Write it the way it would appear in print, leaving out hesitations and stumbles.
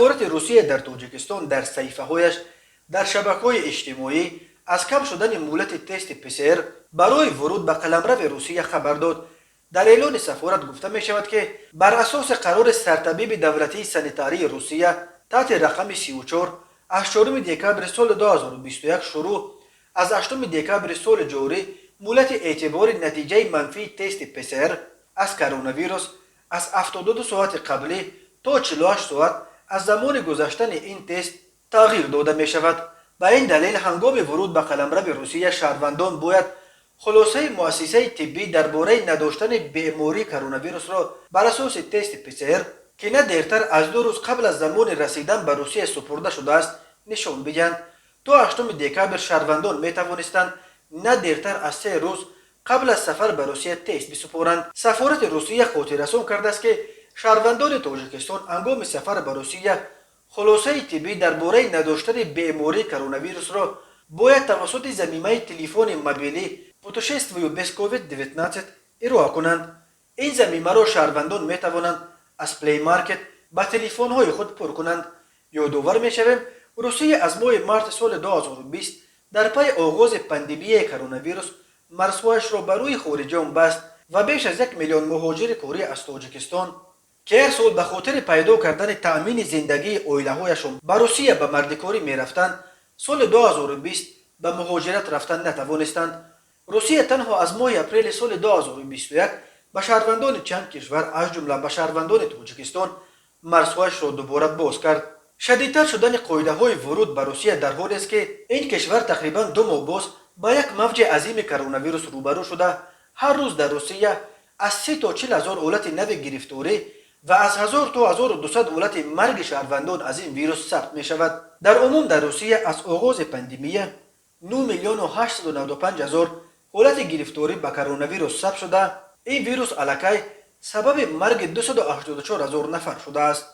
Сафорати Русия дар Тоҷикистон дар саҳифаҳояш дар шабакаҳои иҷтимоӣ аз кам шудани муҳлати тести ПСР барои вуруд ба қаламрави Русия хабар дод. Дар эълони сафорат гуфта мешавад, ки бар асоси қарори сартабиби давлатии санитарии Русия таҳти рақами 34 аз 4 декабри соли 2021 шурӯъ аз 8 декабри соли ҷорӣ муҳлати эътибори натиҷаи манфии тести ПСР аз коронавирус аз 72 соати қаблӣ то 48 соат аз замони гузаштани ин тест тағйир дода мешавад. Ба ин далел ҳангоми вуруд ба қаламрави Русия шаҳрвандон бояд хулосаи муассисаи тиббӣ дар бораи надоштани бемории коронавирусро бар асоси тести ПСР, ки на дертар аз 2 рӯз қабл аз замони расидан ба Русия супурда шудааст, нишон бидиҳанд. То 8 декабр шаҳрвандон метавонистанд на дертар аз 3 рӯз қабл аз сафар ба Русия тест бисупоранд. Сафорати Русия хотиррасон кардааст, ки шаҳрвандони Тоҷикистон ҳангоми сафар ба Русия хулосаи тиббӣ дар бораи надоштани бемории коронавирусро бояд тавассути замимаи телефони мобилӣ «Путешествую без COVID-19» ироа кунанд. Ин замимаро шаҳрвандон метавонанд аз Play Market ба телефонҳои худ пур кунанд. Ёдовар мешавем, Русия аз моҳи марти соли 2020 дар пайи оғози пандемияи коронавирус марзҳояшро ба рӯи хориҷиён баст ва беш аз 1 миллион муҳоҷири корӣ аз Тоҷикистон, ки ҳар сол ба хотири пайдо кардани таъмини зиндагии оилаҳояшон ба Русия ба мардикорӣ мерафтанд, соли 2020 ба муҳоҷират рафтан натавонистанд. Русия танҳо аз моҳи апрели соли 2021 ба шаҳрвандони чанд кишвар, аз ҷумла ба шаҳрвандони Тоҷикистон, марзҳояшро дубора боз кард. Шадидтар шудани қоидаҳои вуруд ба Русия дар ҳолест, ки ин кишвар тақрибан 2 моҳ боз ба як мавҷи азими коронавирус рӯбарӯ шуда, ҳар рӯз дар Русия аз 30 то 40 ҳазор ҳолати нави гирифторӣ ва аз 1000 то 1200 ҳолати марги шаҳрвандон аз ин вирус сабт мешавад. Дар умум дар Русия аз оғози пандемия 9 миллиону 895 ҳазор ҳолати гирифторӣ ба коронавирус сабт шуда, ин вирус аллакай сабаби марги 284 ҳазор нафар шудааст.